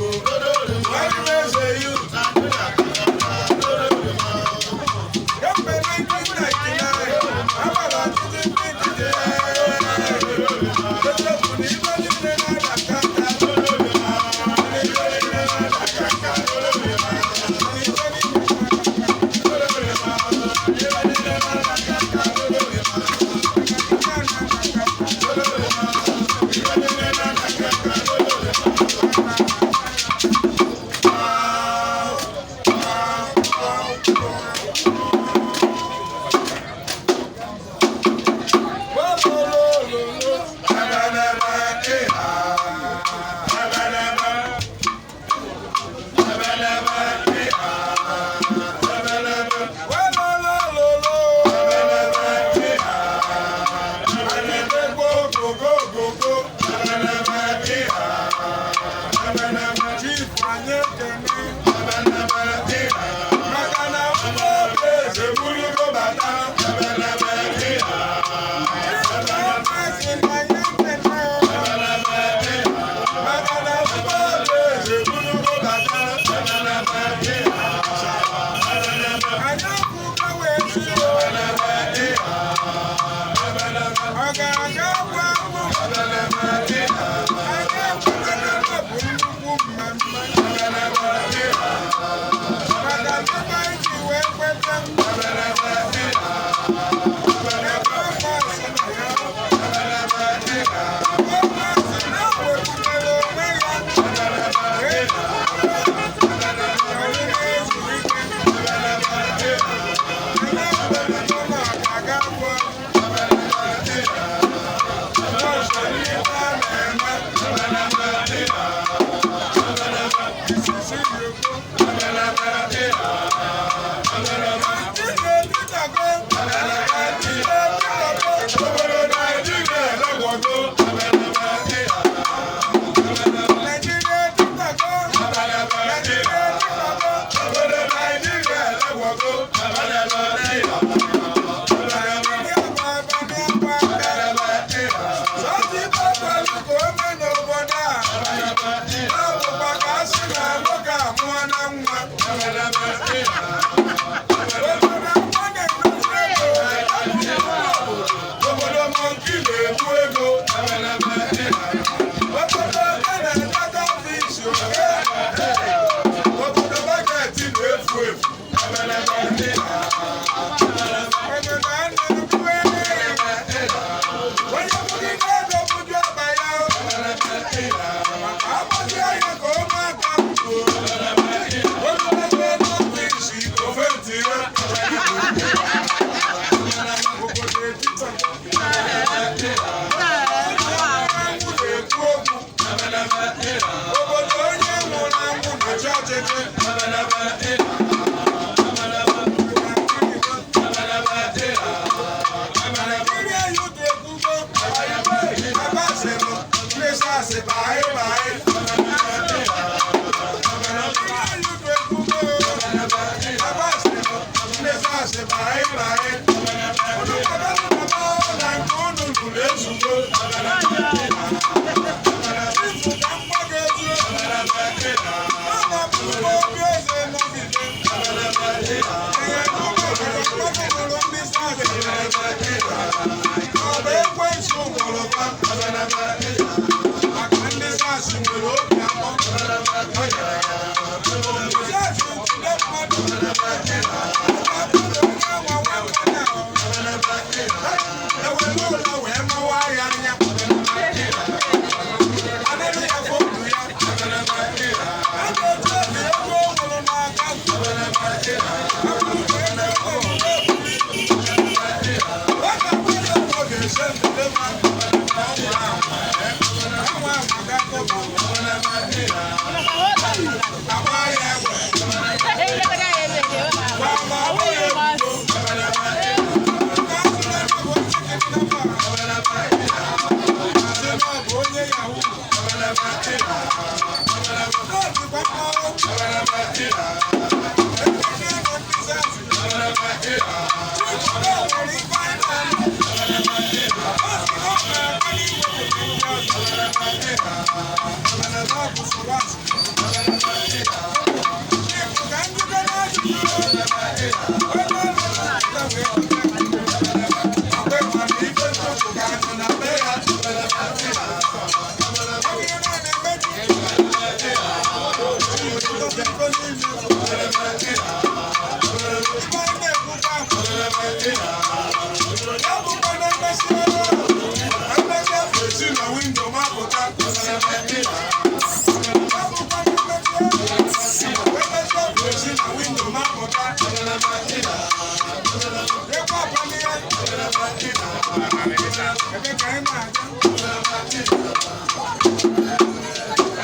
Nwanne eze youth. Kemgbe 1999, agbara ọchịchị ndị nkịtị. Eziokwu na ibe niile na-ada aka aka. Ibe niile na-ada aka aka. Ibe niile. Ololololo, ebelebe ịha, ebelebe, ebelebe ịha, ebelebe. Ololololo, ebelebe ịha, ebelebe gogogogogo, ebelebe ịha, ebelebe. Chief, anyị ekene, ebelebe ịha, maka na ụmụ obi eze burugo bata, ebelebe ịha. Chief, anyị ekene, maka na ụmụ obi eze burugo bata, ebelebe ịha. Anyị akwụkwọ wee si o. Ọ ga-aga agwụ agwụ. Anyị ekwugo na ọ bụ nnukwu mmemme. Maka ebe anyị ji wee kweta. Ebe ọkọ si na ya. Ọkọ si na o wepụtara onwe ya. Wee anyị na-ezu ike. Anyị ekwugo na ọ ga-aga agwụ agwụ. Nọọsụ ihe a na-eme. Isisi yoko. Nigeria etitago. Nigeria etitago. Obodo Naijiria elegwogo. Nigeria etitago. Nigeria etitago. Obodo Naijiria elegwogo. Nigeria bụ abalị akwa aka. Sọsọ ibe kwelu ka o mee n'obodo a. Ọ bụkwa ka a sị na nwoke amụọ na nwa. Obodo akpọ na-edozi ego. Obodo monkey na-egbu ego. Obodo oke na-edota ọfịs oke. Obodo budget na-efu efu. Obodo a na-ekwu onye bugide ego buju akpa ya. Maka akpọzie ya ka o mee aka mkpu. Olulebe n'ọfịs Ofe ntị ya. Obodo etiti. Anwụ na-ekwu okwu. Obodo onye nwụrụ anwụ na-achị ọchịchị. Nigeria youth ekwugo. Ebe asịrị ndị SARS baị baị. Nigeria youth ekwugo. Ebe asịrị ndị SARS baị baị. Unu kwadoro baba na nke unu lụrụ ezugo. Chifu, ka m gwa gị eziokwu. Ọ na-abụrụ obi eze nọgide. Ihe n'ụlọ obodo mmadụ mụrụ ndị SARS. Ọ bụ ekwensu gwọrọ fa. Maka ndị SARS nwere obi akpọ. SARS jide mmadụ. Ọ onye anwa nwa nwa ahụ. Ewere ụlọ wee mawa ya anya. Anara ya foonu ya. A ga-eji obi ego o nwere n'aka. Ọ bụrụ na ego o nwere eburu ibu. Ọ ga-abụ ya ka ọ ga-ese ndede ma anwa anwa. Anwa anwa ga-akọba. Agba ya egbe. Gwa ma ọ bụghị ebubo. Nke a sị na ọ bụ onye kidnapper. Asị na ọ bụ onye yahoo. Ọ dịkwa mma o. Ekene ego ndị SARS. Chief na o nwere ife anyị na-alụ. Ọ sị na ọ na-akwado iwepụta ndị ọzọ. Mana na ọ bụ sọrọ asị. niile. Ife anyị na-ekwukwa, ya bụkwa na mmesi.